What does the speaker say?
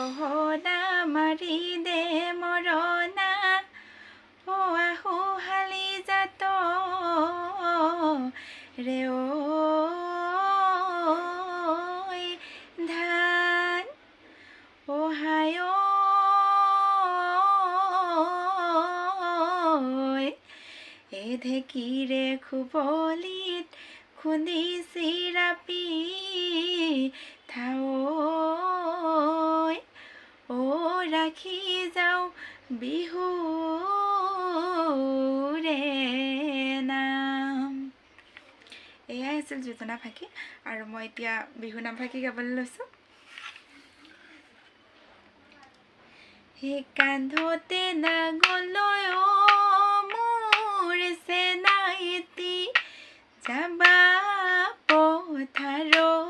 গহনা মাৰি দে মৰণা, অ আহো হালি যাত ৰে ঐ ধান, অ হাই ঐ এ ঢেঁকীৰে খুবলিত খুন্দি চিৰা পিঠা ঐ, অ ৰাখি যাওঁ বিহুৰে নাম। এয়াই আছিল যোজনা ফাঁকি আৰু মই এতিয়া বিহু নাম ফাঁকি গাবলৈ লৈছোঁ। সেই কান্ধতে নাগলৈ অ মোৰ চেনাইটি, যাবা পথাৰলৈ।